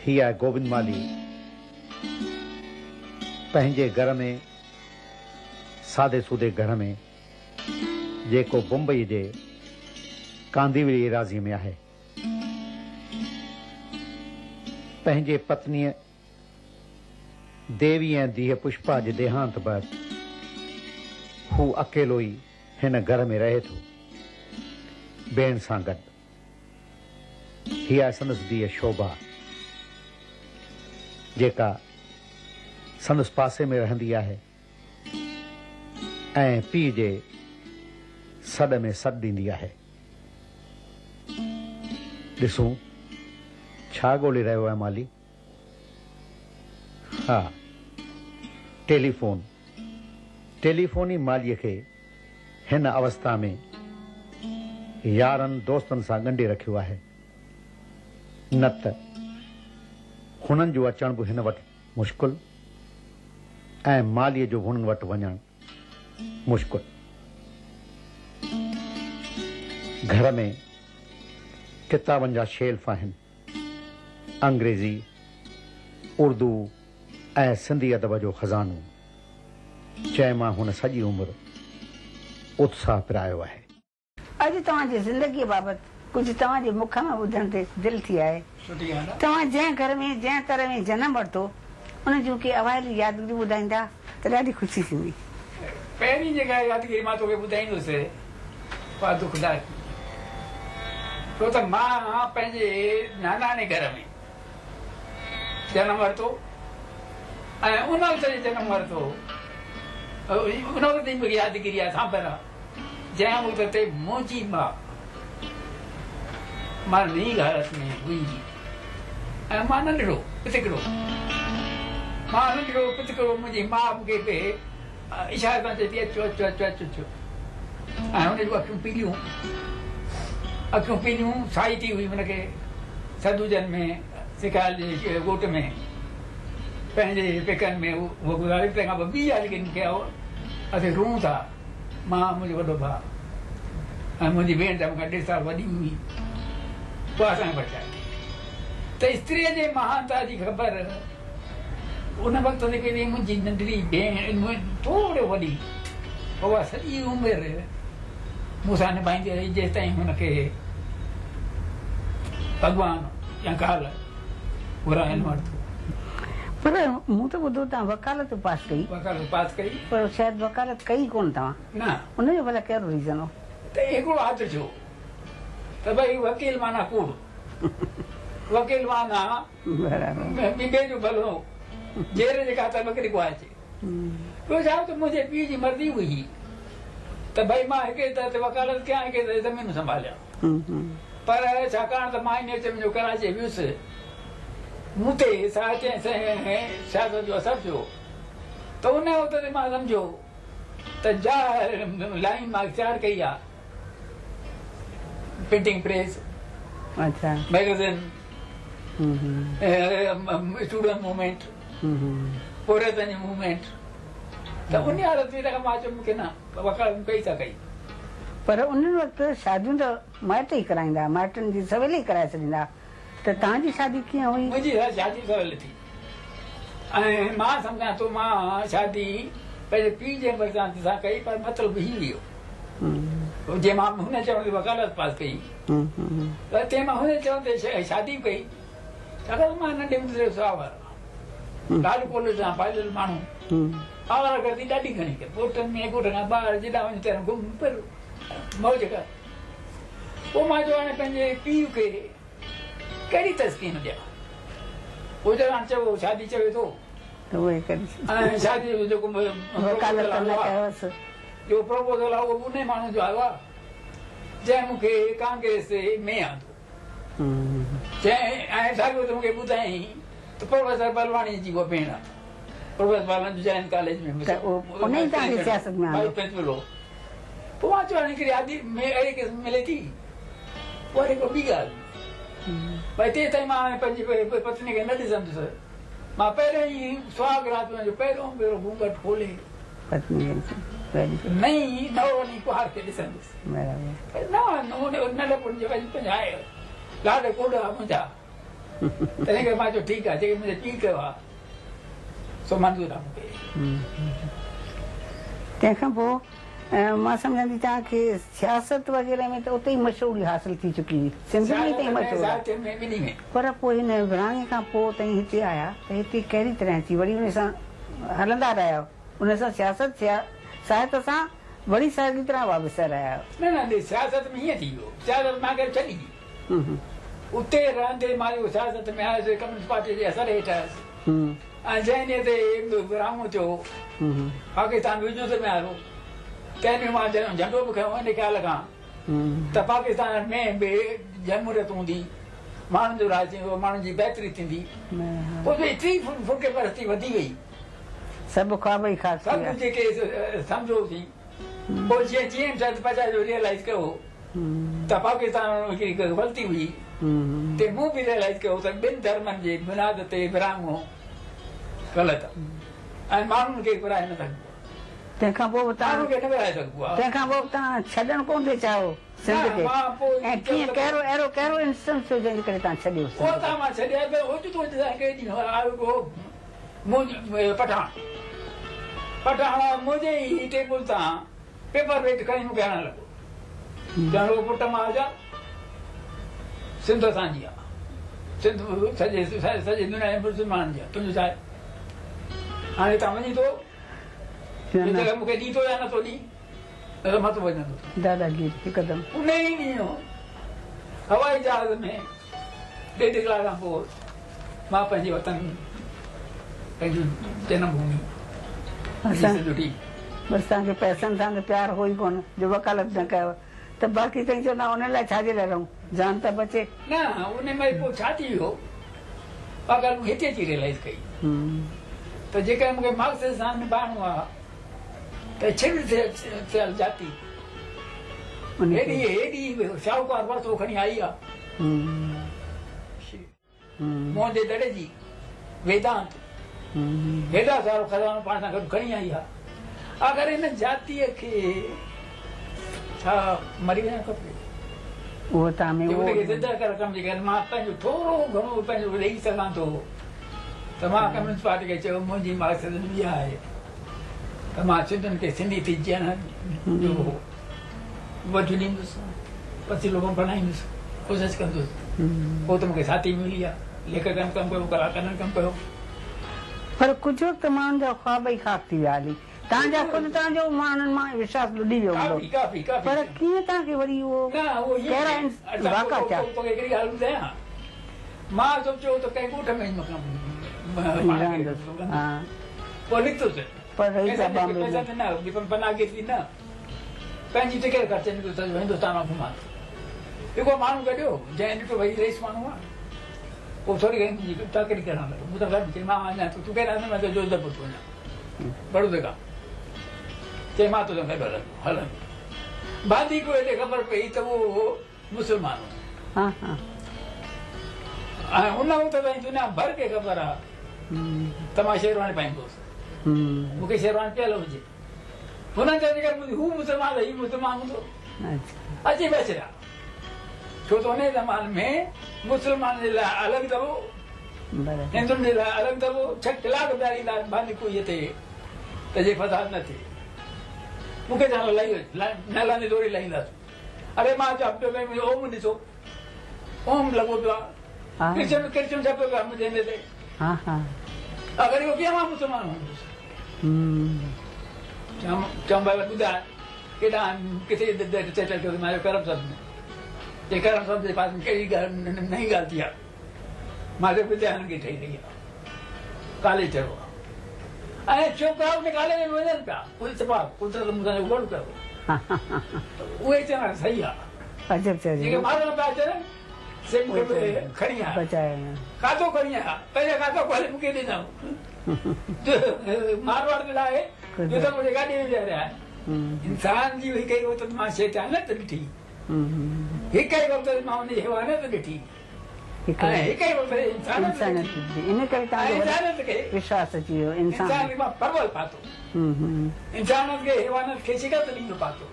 هي آهي گوبند مالهي پنهنجي گهر ۾، سادي سودي گهر ۾، جيڪو بمبئي جي ڪانديولي ايراضيء ۾ آهي. پنهنجي پتنيء ديوي ۽ ڌيء پشپا جي ديهانت بعد هو اڪيلو ئي هن گهر ۾ رهي ٿو، ڀيڻ سان گڏ. هيء آهي سندس ڌيء شوڀا، جيڪا سندس پاسي ۾ رهندي آهي ۽ پيء جي سڏ ۾ سڏ ڏيندي آهي. ڏسون ڇا ڳولي رهيو آهي مالهي؟ ها، ٽيليفون. ٽيليفون ئي مالهيء کي هن اوستا ۾ يارن دوستن سان ڳنڍي رکيو آهي. نه ته هنن جو اچڻ به هن وٽ مشڪل ۽ مالهيء جو هنن وٽ وڃڻ مشڪل. گهر ۾ ڪتابن جا شيلف آهن. انگريزي، اردو ۽ سنڌي ادب جو خزانو، جنهن مان هن سڄي عمر اتساهه پرايو آهي. اڄ توهان جي زندگيء بابت ڪجهه توهان جي مک مان ٻڌڻ تي دل ٿي آهي. توهان جنهن گهر ۾ جنهن تر ۾ جنم ورتو، ان جون ڪي اوائلي يادگيريون ٻڌائيندا ته ڏاڍي خوشي ٿيندي. پهرين جيڪا يادگيري مان توکي ٻڌائيندس اها دکدائڪ هوندي، ڇو ته مان پنهنجي ناناڻي گهر ۾ جنم ورتو ۽ ان وقت جي جنم ورتو ان وقت جي مونکي يادگيري آهي سانڀر آهي جنهن وقت تي منهنجي ماء مرڻينگ حالت ۾ هئي ۽ مان ننڍڙو پتڪڙو مان ننڍڙو پتڪڙو منهنجي ماء مونکي پئي اشاري سان چئي ٿي اچو اچو اچو اچو اچو ۽ هن جون اکيون پيليون اکيون پيليون سائي ٿي هئي هن کي سدوجن ۾ سڪايل جي ڳوٺ ۾ پنهنجي پيڪن ۾ اهو گذاري تنهن کان پوء ٻي يادگيري مون کي اسين رون ٿا مان منهنجو وڏو ڀاء ۽ منهنجي ڀيڻ جا مون کان ڏيڍ سال وڏي هئي اها اسان کي بچائي ته استريء جي مهانتا جي خبر ان وقت تي پئي منهنجي ننڍڙي ڀيڻ ٿورو وڏي اها سڄي عمر مون سان نڀائيندي رهي جيستائين هن کي ڀڳوان يا ڪال گهرائي نه ورتو. پر مون ته ٻڌو توهان وڪالت به پاس ڪئي. وڪالت پاس ڪئي. پر شايد وڪالت ڪئي ڪونه توهان. نه. ان جو ڀلا ڪهڙو ريزن هو؟ ته هڪڙو آدرش هو ته ڀئي وڪيل معنيٰ ڪوڙ، وڪيل معنيٰ ٻئي جو ڀلو جير جي ڪاٿا ٻڪري ڪوائي اچي. ٻيو ڇا ته منهنجي پيء جي مرضي هئي ته ڀئي مان هڪڙي طرح تي وڪالت ڪيان هڪڙي طرح زمينون سنڀاليان. پر ڇاڪاڻ ته مان انهيء وچ ۾ جو ڪراچيء ويس، مون تي ساهتيه ۽ سياست جو اثر ٿيو ته ان وقت تي مان سمجهيو ته جا لائين مان اختيار ڪئي آ، printing press, magazine, student movement, پورهيتن جي موومينٽ ته انهيء حالت ۾ ته مان چيو مون کي نه وڪالت مون ڪئي سا ڪئي. پر ان وقت شاديون ته مائٽ ئي ڪرائيندا، مائٽن جي سويل ئي ڪرائي ڇڏيندا ته توهان جي شادي ڪيئن هئي؟ منهنجي شادي سويل ٿي ۽ مان سمجهان ٿو مان شادي پنهنجي پيء جي مرضي سان ڪئي پر مطلب هي هيو جي مان هن چوڻ تي وڪالت پاس ڪئي ته تنهن مان هن چوڻ تي شادي به ڪئي ڇاڪاڻ ته مان ننڍي هوندي سان ساهوار لاڏ ڪوڏ سان پاليل ماڻهو آواره گردي ڏاڍي گهڻي ڪئي ڳوٺن ۾ ڳوٺ کان ٻاهر جيڏانهن وڃ تيڏانهن گم پر موج ڪر پوء مان چيو هاڻي پنهنجي پيء کي ڪهڙي تسڪين ڏيان پوء جڏهن هاڻي چيو شادي چوي ٿو ۽ شادي جو جيڪو وڪالت نه ڪيوس جو پروپوزل آهي اهو به انهي ماڻهو جو آيو آهي جنهن مون کي ڪانگريس ۾ آندو چيائين ۽ ساڳيو ته مون کي ٻڌايائين ته پروفيسر بلواڻيء جي اها ڀيڻ آهي. پروفيسر بلواڻي جو جين ڪاليج ۾ ته اهو انهيء توهان کي سياست ۾ آندو. وائيس پرنسپل هو. پوء مان چيو هاڻي هڪڙي عادي ۾ اهڙي قسم ملي ٿي. پوء وري ڪو ٻي ڳالهه. ڀئي تيستائين مان پنهنجي پتني کي نه ڏسندس. مان پهريون ئي سهاڳ رات جو پهريون ڀيرو گهونگهٽ کولي نئين نوروني ڪنوار کي ڏسندس. نه ننڍپڻ جي وڃ پنهنجا لاڏ ڪوڏ ها منهنجا. تنهن ڪري مان چيو ٺيڪ آهي جيڪي منهنجي پيء ڪيو آهي سو منظور آهي مون کي. تنهن کان پوء مان سمجهان ٿي توهان کي سياست وغيره ۾ ته اتي ئي مشهوري حاصل ٿي چڪي هئي. سنڌ ۾ ته مشهور آهي. پر پوء هن ورهاڱي کان پوء تائين هتي آيا ته هتي ڪهڙي طرح اچي وري ان سان هلندا رهيا ان سان سياست ساهت سان وري ساڳي طرح وابسته رهيا. نه نه ڏس سياست ۾ هيئن ٿي ويو سياست مان ڪري ڇڏي اتي رهندي مان جيڪو سياست ۾ آيس ڪميونسٽ پارٽي جي اثر هيٺ آيس ۽ جنهن ڏينهن تي ورهاڱو ٿيو پاڪستان وجود ۾ آيو تنهن ڏينهن مان جهنڊو به کنيو ان خيال کان ته پاڪستان ۾ به جمهوريت هوندي، ماڻهن جو راڄ ٿيندو، ماڻهن جي بهتري ٿيندي. پوء ته ايتري فرقي پرستي وڌي وئي. سڀ خواب ئي خاڪ ٿي ويا. سڀ جيڪي سمجهيوسين، پوء جيئن جي ايم سيد پچائي جو ريئلائيز ڪيو ته پاڪستان هڪڙي غلطي هئي، تي مون به ريئلائيز ڪيو ته ٻن ڌرمن جي بنياد تي ورهاڱو غلط آهي ۽ ماڻهن کي ورهائي نه سگهبو آهي. تنهن کان پوء به توهان ماڻهن کي نه ورهائي سگهبو آهي. تنهن کان پوء به توهان ڇڏڻ ڪونه ٿي چاهيو سنڌ کي ۽ ڪيئن ڪهڙو اهڙو ڪهڙو انسٽنس ٿيو جنهن جي ڪري توهان ڇڏيو سنڌ کي. اتان مان ڇڏيا ته اوچتو اوچتو هڪڙي ڏينهن آيو هڪڙو منهنجو پٺاڻ پٺاڻ منهنجي ئي ٽيبل تان پيپر ويٽ کڻي مون کي هڻڻ لڳو چوڻ لڳو پٽ ماء جا سنڌ اسان جي آ سنڌ سڄي سڄي دنيا جي مسلمانن جي آ تنهنجو ڇا آهي هاڻي هتان وڃين ٿو هي جڳهه مون کي ڏين ٿو يا نه ٿو ڏين، نه ته مان تو وڃان ٿو. داداگيري هڪدم. انهيء ئي ڏينهن هوائي جهاز ۾ ڏيڍ ڪلاڪ کان پوء مان پنهنجي وطن، پنهنجي جنم ڀومي منهنجي سنڌ ڏٺي. بس توهان کي پئسن سان ته پيار هو ئي ڪونه جو وڪالت نه ڪيو ته باقي تائين چوندا ان لاء ڇا جي لاء رهون، جان ته بچي. نه ان مهل پوء ڇا ٿي ويو اها ڳالهه مون هتي اچي ريئلائيز ڪئي ته جيڪڏهن مون کي مارڪس سان نڀائڻو آ ته ڇڙ ٿيل جاتي هيڏي هيڏي شاهوڪار ورثو کڻي آئي آ. موهن جي دڙي جي ويدانت هيڏا سارو خزانو پاڻ سان گڏ کڻي آئي آ. آخر ان جاتيء کي ڇا مري وڃڻ کپي؟ اهو توهان ۾ ان کي زنده ڪرڻ ڪم جي ڪري مان پنهنجو ٿورو گهڻو پنهنجو ڏئي سگهان ٿو ته مان ڪميونسٽ پارٽي کي چيو منهنجي مارڪسزم اها آهي ته مان سنڌين کي سنڌي ٿي جيئڻ جو وجهه ڏيندس، وسيلو بڻائيندس، ڪوشش ڪندس. پوء ته مون کي ساٿي ملي ويا، ليکڪن ڪم ڪيو، ڪلاڪارن ڪم ڪيو. پر ڪجهه وقت ماڻهن جا خواب ئي خاڪ ٿي ويا هلي. توهان جا خود توهان جو ماڻهن مان وشواس لڏي ويو هوندو. ڪافي ڪافي. پر ڪيئن توهان کي وري اهو نه اهو ائين ڪهڙا واقعا ٿيا؟ توکي هڪڙي ڳالهه ٻڌايان، مان سوچيو ته ڪنهن ڳوٺ ۾ وڃي پاڻ کي پوء نڪتس. پر رهي پيا بامبي ۾. پئسا ته نه، پناهگيري نه. پنهنجي ٽڪيٽ خرچ نڪتو سڄو هندستان مان گهمان ٿو. هڪڙو ماڻهو گڏيو جنهن ڏٺو ڀئي رئيس ماڻهو آهي. پوء ٿوري گهڻي منهنجي چاڪري ڪرڻ لڳو. مون سان گڏ چئي مان وڃان ٿو تون ڪيڏانهن ٿو مان چيو جوڌپور ٿو وڃان بڙودي کان. چئي مان توسان گڏ هلندو هلندو. باندي ڪوئي تي خبر پئي ته اهو مسلمان هو. ۽ ان وقت تائين دنيا ڀر کي خبر آهي ته مان شيرواني پائيندو هوس. مون کي شيرواني پيل هجي. هنن چيو جيڪر هو مسلمان ته هي مسلمان هوندو. اچي بچيا. ڇو ته انهيء زماني ۾ مسلمانن جي لاء الڳ دٻو، هندن جي لاء الڳ دٻو، ڇهه ڪلاڪ بيهاريندا باندي ڪوئيء تي ته جي فساد نه ٿئي. مون کي چوڻ لڳا نه لهندي زوري لاهينداسون. اڙي مان چيو پيو منهنجو اوم ڏسو، اوم لڳو پيو آهي، ڪرشن ڪرشن ڇپيو پيو آهي منهنجي هن تي. اگر اهو ڪيئن مان مسلمان هوندس؟ چيم ڀلا ٻڌاء ڪيڏانهن ڪٿي سيٽل ٿيو مان چيو ڪرمسد ۾. چي ڪرمسد جي پاسي ۾ ڪهڙي ڳالهه نئين ڳالهه ٿي آهي؟ مان چيو وديا هنن کي ٺهي رهي آهي، ڪاليج ٺهيو آهي ۽ ڇوڪرا ان ڪاليج ۾ وڃن پيا. اتفاق قدرت مون سان جيڪو وڙ ڪيو اهي چوڻ صحيح آهي. عجب چئجي. جيڪي مارڻ پيا اچن سي مون کي کڻي آيا، کاتو کڻي آيا، پنهنجو کاتو کولي مون کي ڏنائون. مارواڙ جي لاء جو ته منهنجي گاڏي ۾ ويهاريا. انسان جي هڪ ئي وقت مان شيطانيت ڏٺي، هڪ ئي وقت مان ان جي حيوانيت ڏٺي ۽ هڪ ئي وقت انسانيت ڏٺي. ان ڪري توهان کي وشواس اچي ويو. انسان کي مان پرول پاتو، انسانيت کي حيوانيت کي شڪست ڏيندو پاتو.